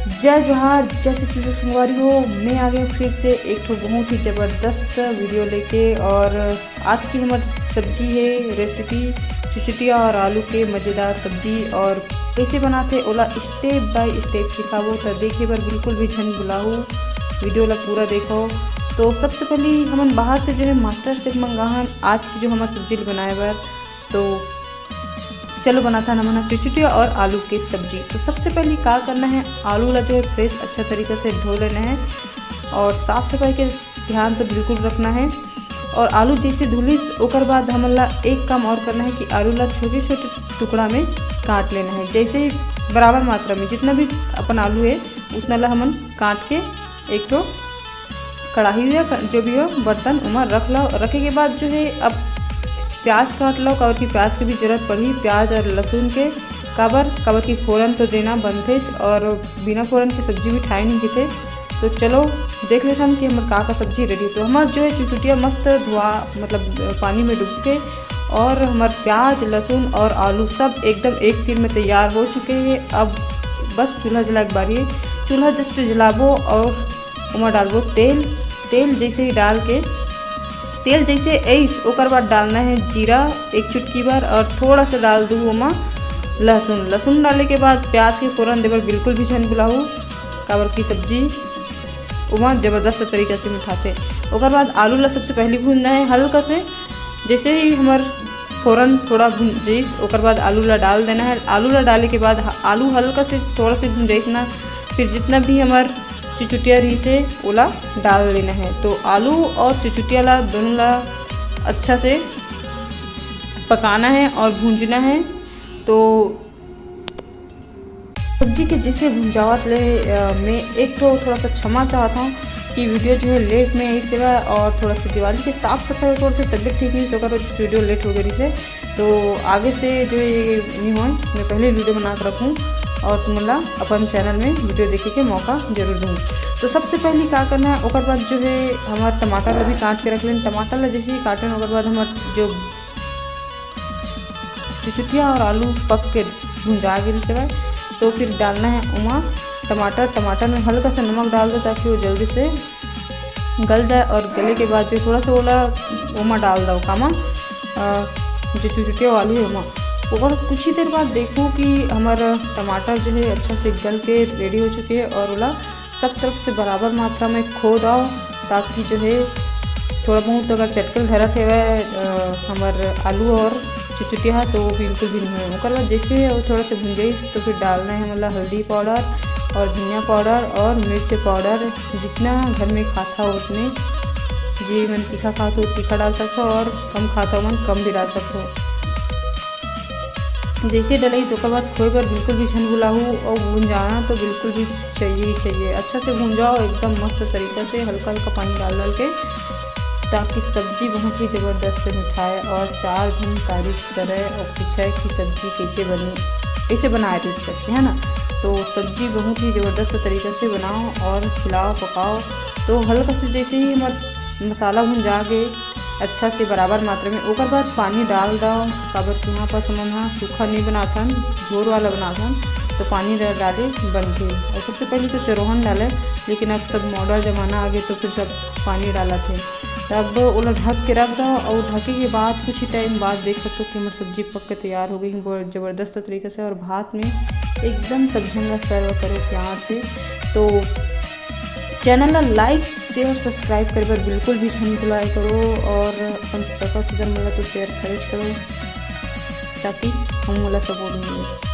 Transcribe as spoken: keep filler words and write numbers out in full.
जय जोहार, जय छत्तीसगढ़ संगवारी हो। मैं आ गई फिर से एक ठो बहुत ही जबरदस्त वीडियो लेके। और आज की हमर सब्जी है रेसिपी चुचुटिया और आलू के मज़ेदार सब्जी। और कैसे बनाथे ओला step by step सिखाबो, तो देखे बर बिल्कुल भी झन भुलाहू, वीडियो ला पूरा देखो। तो सबसे पहली हमन बाहर से जो है मास्टर शेफ मंगाहन आज की जो हमर सब्जी ल बनाए बर। तो चलो बनाथन हमन ह चुचुटिया और आलू के सब्जी। तो सबसे पहली का करना है, आलू ला जो है फ्रेश अच्छा तरीका से धो लेना है और साफ सफाई के ध्यान तो बिल्कुल रखना है। और आलू जैसे धुलिस, ओकर बाद हमन ला एक काम और करना है कि आलू ला छोटे छोटे टुकड़ा में काट लेना है। जैसे ही बराबर मात्रा में जितना भी अपन आलू है, उतना ला हमन काट के एक ठो कढ़ाई हो या जो भी हो बर्तन, ओमा रख लो। रखे के बाद जो है, अब प्याज काट लो, काबर कि प्याज के भी जरूरत पड़ही, प्याज और लहसुन के। काबर काबर कि फोरन तो देना बनथेच, और बिना फोरन के सब्जी भी ठाई नहीं किथे। तो चलो देख लेथन कि हमर का का सब्जी रेडी। तो हमर जो है चुचुटिया मस्त धुआ, मतलब पानी में डूब के, और हमर प्याज, लहसुन और आलू सब एकदम एक तीर में तैयार हो चुके हैं। अब बस चूल्हा जलाए के बारी है। चूल्हा just जलाबो और ओमा डालबो तेल। तेल जैसे ही डाल के, तेल जैसे आइस, ओकर बाद डालना है जीरा एक चुटकी भर और थोड़ा सा डाल दूँ ओमा लहसुन। लहसुन डाले के बाद प्याज के फोरन देबर बिल्कुल भी झन भुलाहू, काबर की सब्जी ओमा जबरदस्त तरीका से मिठाथे। ओकर बाद आलू ला सबसे पहली भूनना है हल्का से। जैसे ही हमर फोरन थोड़ा भून जाइस, ओकर बाद आलू ला डाल देना है। आलू ला डाले के बाद ह-, आलू हल्का से थोड़ा से भून जाइस ना, फिर जितना भी हमर चुचुटिया रहिस हे, ओला डाल लेना है। तो आलू और चुचुटिया ला, दोनों ला अच्छा से पकाना है और भूंजना है। तो सब्जी के जैसे भुंजावत ले, अ, मैं एक तो थोड़ा सा क्षमा चाहत हूँ कि वीडियो जो है लेट में आई सेवा, और थोड़ा सा दिवाली के साफ सफाई, थोड़ा सा तबीयत ठीक नहीं, ओकर वजह से वीडियो लेट हो गई से। तो आगे से जो ये नहीं होए, मैं पहले वीडियो बना के रखूँ और तुम ला अपन चैनल में वीडियो देखे के मौका जरूर दूँ। तो सबसे पहले का करना है, ओकर बाद जो है हमारा टमाटर ला भी काट के रख लें। टमाटर ला जैसे ही काटन, ओकर बाद हमार जो चुचुटिया और आलू पक के भुंजा गिरी से, तो फिर डालना है ओमा टमाटर। टमाटर में हल्का सा नमक डाल दो, ताकि वो जल्दी से गल जाए, और गले के बाद जो थोड़ा सा ओला ओमा डाल दो कामा, अ, जो चुचुटिया आलू है ओमा। ओकर कुछ ही देर बाद देखो कि हमारा टमाटर जो है अच्छा से गल के रेडी हो चुके हैं, और ओला सब तरफ से बराबर मात्रा में खो दो, ताकि जो है थोड़ा बहुत अगर चटकल धरत हेवय, अ, हमर आलू और चुचुटिया, तो वो बिल्कुल भी नहीं है। ओकर बाद जैसे वो थोड़ा सा भुंजाइस, तो फिर डालना है हमला हल्दी पाउडर और धनिया पाउडर और मिर्च पाउडर। जितना घर में खाता हो उतने, जे मन तीखा खात हो तीखा डाल सकते हो, और कम खाता हो मन कम भी डाल सकते हो। जैसे डलाइस, ओकर बाद खोए बर बिल्कुल भी झन भुलाहू, और भुंजाना तो बिल्कुल भी चाहिए ही चाहिए। अच्छा से भुंजाओ एकदम मस्त तरीका से, हल्का हल्का पानी डाल डाल के, ताकि सब्जी बहुत ही ज़बरदस्त मिठाए और चार झन तारीफ करे और पूछे कि सब्जी कैसे बनी, कैसे बनाए रहिस करके, है ना। तो सब्जी बहुत ही ज़बरदस्त तरीका से बनाओ और खिलाओ, पकाओ। तो हल्का से जैसे ही हमर मसाला भुंजा गे, अच्छा से बराबर मात्रा में, ओकर बाद पानी डाल दो, काबर कि यहाँ पर हमन ह सूखा नहीं बनाथन, झोर वाला बनाथन, तो पानी डा-, डाले बनथे। और सबसे पहले तो चरोहन डाले, लेकिन अब सब मॉडर्न जमाना आ गए, तो फिर सब पानी डालत है। तो अब ओला ढक के रख दो, और ढके के बाद कुछ ही टाइम बाद देख सकते हो कि हमर सब्जी पक के तैयार हो गई है बहुत ज़बरदस्त तरीके से। और भात में एकदम सब झन ला सर्व करो प्यार से। तो चैनल ला लाइक, शेयर, सब्सक्राइब करे बर बिल्कुल भी झन भुलाए करो, और अपन सगा सुदन मन ला तो शेयर करेच करो, ताकि हम मोला सपोर्ट मिले।